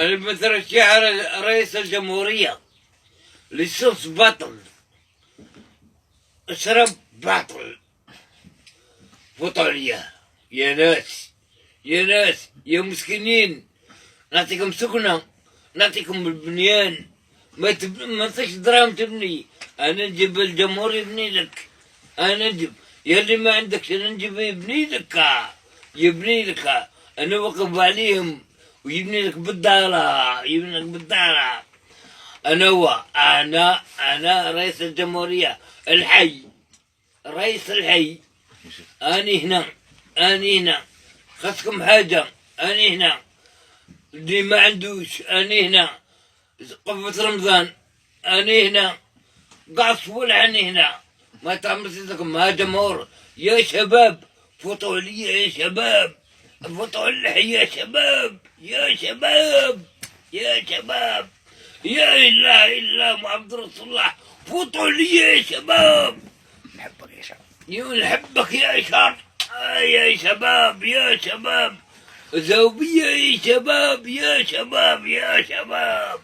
انا بترشح رئيس الجمهورية. l'essence باطل، اشرب باطل. فوتوا عليا يا ناس، يا ناس، يا مسكينين. نعطيكم سكنة، نعطيكم البنيان. ما تعطيش دراهم تبني، انا نجيب الجمهور يبني لك. انا نجيب، يا اللي ما عندكش، انا نجيب يبني لك، يبني لك. انا وقف عليهم ويبني لك بالدارة، يبني لك بالدارة. انا هو انا رئيس الجمهورية الحي، رئيس الحي. اني هنا، اني هنا. خاصكم حاجة، اني هنا. اللي ما عندوش، اني هنا. قفة رمضان، اني هنا. قاع صوالح، اني هنا. ما تعملش لكم يا جمهور، يا شباب. فوتوا عليا يا شباب، فوتوا على الحي يا شباب، يا شباب، يا شباب. يا اله الا محمد رسول الله. فوتوا عليا يا شباب. نحبك يا شعب. يا نحبك يا شر. يا شباب، يا شباب، زوبية يا شباب، يا شباب، يا شباب.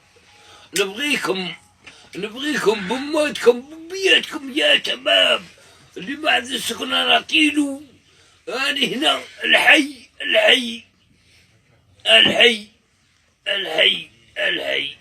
نبغيكم، نبغيكم بموتكم ببيتكم يا شباب. اللي ما عنده السكنة نعطيلو. أنا هنا، الحي، الحي، الحي، الحي، الحي.